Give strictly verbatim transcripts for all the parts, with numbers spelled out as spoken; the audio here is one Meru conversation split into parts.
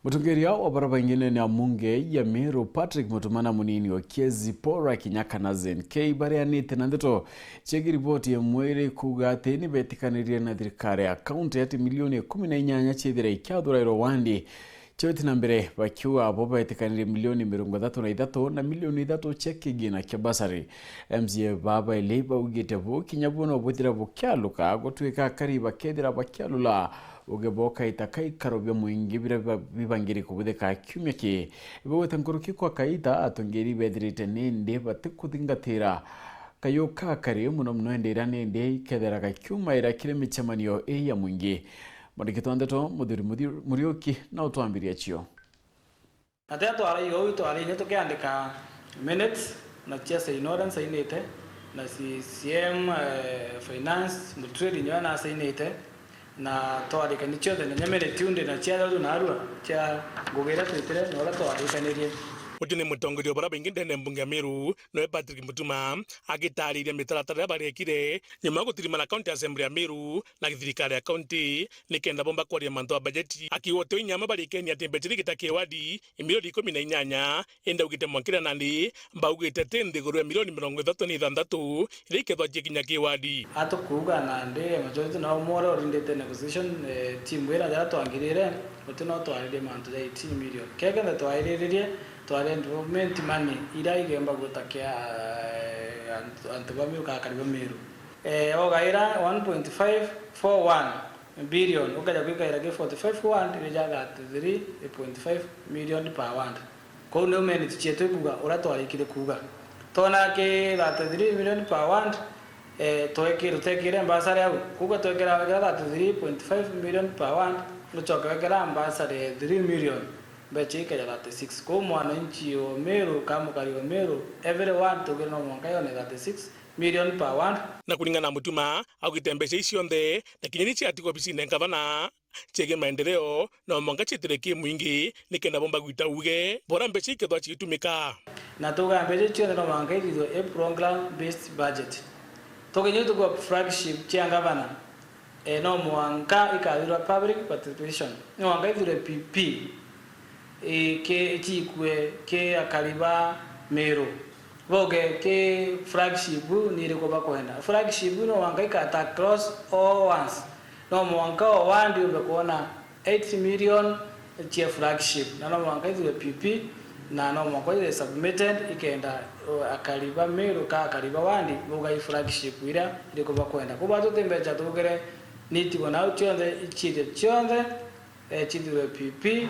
Mutongeria wa bara baingi ndene ya mbunge ya Meru, Patrick Mutuma, na munini o Kiezi Paul Rakinya kana Zen K, bareanite na ndeto ciegii riboti imwe iri kuuga ati ni betikanirie na thirikari ya kaunti ati milioni ikumi na inyanya ciithire ikiathurairwa wandi cio iti na mbere, bakiuga abo betikanirie milioni mirongo ithatu na ithatu na milioni ithatu cia kigina kia bursary. M C A baba baili baugite bu kinya bu no bwithira bukialuka, gutwika akari bakethira bakialula uge bwa kaita ka ikaro bia mwingi biria biba-, bibangiri kubuthika kiumia ki. Baugite nkuruki kwa kaita, atongeri bethirite nindi batikuthingatira kayu ka akari, muno muno indi iria nindi ikethira gakiumaira kiri micemanio ii ya mwingi. Mwandiki twa ndeto, Muthuri Muthi-, Muriuki, na utwambiria cio. Na tiga twaraiga uu, twaraiga tukiandika minutes, na cia sign uria nsainite, na C C M, eh, finance, Muturi nyoe nasainite, na twarikania cionthe, na nya minute iu ndi na cia ruru narua, cia ngugi iria twitire, na uria twarikanirie. Uju ni mutongeria o bara baingi ndene mbunge ya Meru, noe Patrick Mutuma, agitariria mitaratara iria barekire nyuma ya gutirimana County Assembly ya Meru na thirikari ya county, nikenda bomba kwaria mantu a bajeti, akiuga ti o inya amwe barikenie ati mbeca iria igita kiwadi imilioni ikumi na inyanya, indi augite mwankira nandi baugite ti nthiguru ya milioni mirongo ithatu na ithanthatu iria ikethwa cikinya kiwadi. Atukuuga nandi majority nao more urindite negotiation, eh, team ira jara twangirire, guti no twaririe mantu ja eighteen million. Kekende twariririe, twari development money iria igemba gwita kia, eh, antu, antu ba Meru, ka akari ba Meru. Eh, ogaira one point five four one billion, ukeja kwikaira ki forty-five ward, iria ja thirty-three point five million per ward. Kou niu minute cietu ikuuga uria twarikire kuuga. Twona ki thirty-three million per ward, eh, tweki-, tutekire mbasari au. Kuuga twekira, wekira thirty-three point five million per ward, ucoke wekira mbasari ya three million, mbeca ikeja thirty-six. Kou mwananchi o Meru, ka mukari o Meru, every ward tugire no mwanka yone thirty-six million per ward. Na kuringana na Mutuma, augite mbeca ici cionthe na kinya iria ciatigwa obisine ya ngavana ciegii maendeleo, no mwanka ciitire ki mwingi, nikenda bomba gwita uge bora mbeca ikethwa ciitumika. Na tuga mbeca ici cionthe no mwanka ithithwe i program based budget. Tukinya tukuwa flagship cia ngavana, eh, no mwanka ikathirwa public participation. No mwanka ithirwe P P, eh, ki, cikue ki akari ba Meru. Boge ki flagship ni iriku bakwenda. Flagship no mwanka ikata across all ones. No mwanka o ward yumbe kwona eight million cia flagship, na no mwanka ithirwe P P, na no mwanka ithirwe submitted, ikenda, uh, akari ba Meru ka akari ba ward bauga i flagship iria iriku bakwenda. Kou batu ti mbeca tugire, ni itigo nau cionthe, iciithio cionthe, eh, cithirwe P P,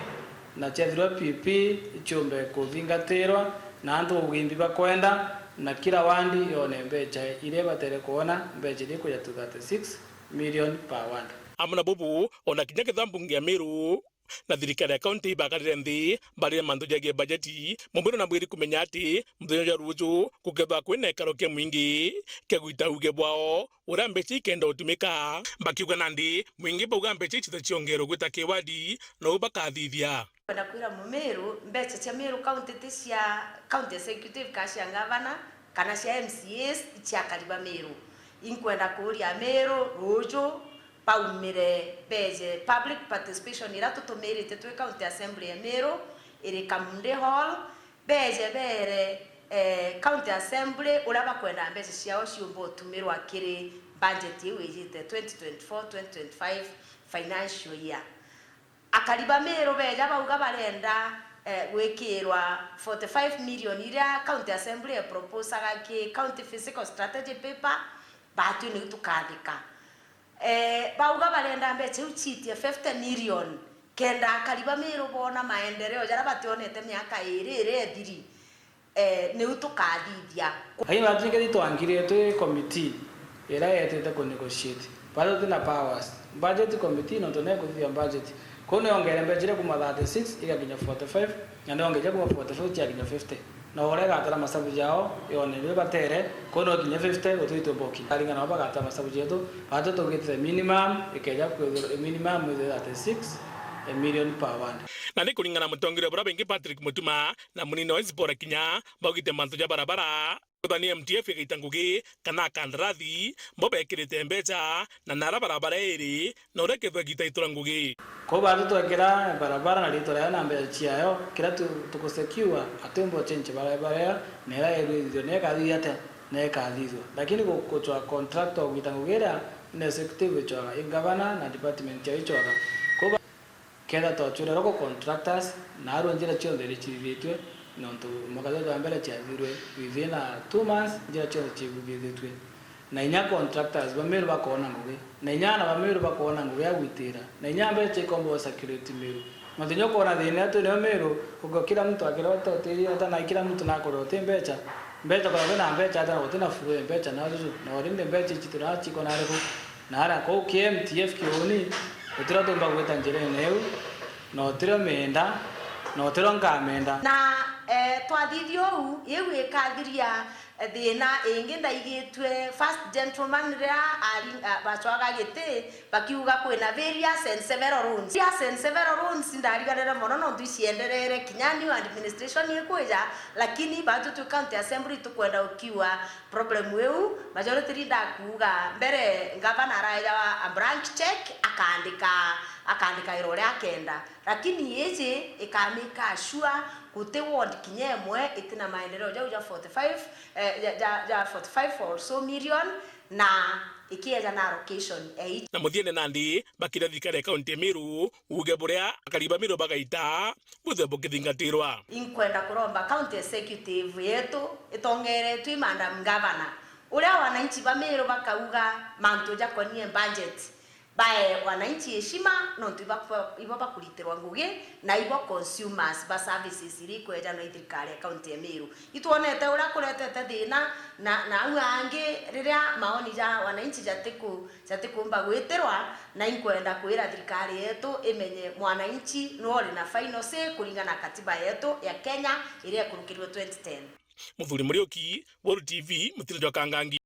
na ciathirwa P P, iciumbe kuthingatirwa, na antu ugimbi bakwenda, na kila ward yone mbeca iria ibatere kwona, mbeca iria ikuja to thirty-six million per ward. Amwe na bubu, ona kinya kethwa mbunge ya Meru na thirikari ya kaunti ibakarire nthi barire mantu jegie bajeti, mumbiro na bwiri kumenya ati muthenya jwa ruju gukethwa kwina ikaro kia mwingi kia gwita uge bwao uria mbeca ikenda utumika. Bakiuga nandi, mwingi bauga mbeca ici ta ciongerwe gwita kiwadi, nou bakathithia. Kwenda kwira Mumiru, mbeca cia Meru County ti cia County Executive ka cia ngavana, kana cia M C As, i cia akari ba Meru. Inkwenda kuuria Meru, ruuju, baumire beje public participation iria tutumirite twi County Assembly ya Meru, iri Kamunde Hall, beje beere, eh, County Assembly uria bakwenda mbeca ciao ciumba utumirwa kiri budget iu ijite twenty twenty-four, twenty twenty-five financial year. Akari ba Meru beja bauga barenda, eh, gwikirwa forty-five million iria County Assembly eproposaga ki County Fiscal Strategy Paper, batwi niu tukathika. Eh, bauga barenda mbeca iu ciitie fifty million, kenda akari ba Meru boona maendeleo jaria bationete miaka iiri iria ithiri. Eh, niu tukathithia. Lakini batwikiri twangirire twi committee iria yetite ku negotiate. Bari tuti na powers. Budget committee nontu nikuthithia budget. Kou niyongere mbeca iria kuma thirty-six igakinya forty-five, na niyongeja kuma forty-five ciakinya fifty. Na uria igatara masabu jao, yone ni batere, kou no kinya fifty, utwitwe boki. Aringana nao bagatara masabu jetu, batu tugite minimum, ikeja kwithirwa minimum ithirwe thirty-six million per ward. Na ni kuringana na mutongeria buria baingi Patrick Mutuma, na munini wa Zipporah Kinya baugite mantu ja barabara Kwethwa ni M T F igaita ngugi kana akandarathi, bo bekirite mbecha, na nara barabara iri, na uria kethwa igita itura ngugi. Kou baatutwekera barabara na riitwa riayo na mbecha ciayo, kiria tu-, tukusecure, atiumba uchenchi barabara iyo, na iria irwithithua, na ikathithia atia, na ikathithua. Lakini gu-, gucwa contractor ugita ngugi iria, ni executive icwaga, i gavana na department yayo icwaga. Kou ba-, Kethira twacwire local contractors, naarua njira cionthe irichithithitue, nontu mwaka juju jwa mbere ciathirue within a two months, njira cionthe cibuthithitue. Na inya contractors ba Meru bakoona ngugi, na inya aana ba Meru bakoona ngugi ya gwitira, na inya mbecha ikomba circulate Meru. Nontu inya ukoona thiina yetu niyo Meru, uko kila mtu akirota utiri, ata na kila mtu nakorwa uti mbecha, mbecha kwa kwina mbecha, ata na gutina flow ya mbecha, na juju, na already mbecha ici tuna ciko na ariku? Na aria kou K M T F kiuni, utirio tumba gwita njirene iu, na utirio menda, na utirio nkamenda. Na, eh, twathithia uu, iu ikathiria, eh, thiina ingi ndaigitue first gentleman riria ari, ah, bacwaga giti, bakiuga kwina various and several loans. Various and several loans ndariganire mono nontu icienderere kinya new administration ikwija, lakini batu twi county assembly tukwenda ukiua problem iu, majority leader akuuga mbere, ngavana araejawa a blank check, akaandika, akaandika wira uria akenda. Lakini iji ikamake sure guti ward kinya imwe itina maendeleo jau ja forty-five, eh, ja, ja, ja forty-five or so million, na ikieja na allocation ya each. Na muthiene nandi, bakiria thirikari ya kaunti ya Meru, uuge buria akari ba Meru bagaita, buthe bukithingatirwa. Inkwenda kuromba county executive yetu itongeretwe i Madam Governor, uria wananchi ba Meru bakauga mantu jakonie budget, bae wananchi heshima, nontu iba, ibo bakuritirwa ngugi, na ibo consumers ba services iria ikwejanwa i thirikari ya county ya Meru. Itwonete uria kuretete thina, na, na au angi riria maoni ja wananchi jatiku-, jatikumba gwitirwa, na inkwenda kwira thirikari yetu imenye mwananchi nwe uri na final say kuringana na katiba yetu ya Kenya iria ikurukirwe twenty ten. Muthuri Muriuki, World T V, mutino jwa Kangangi.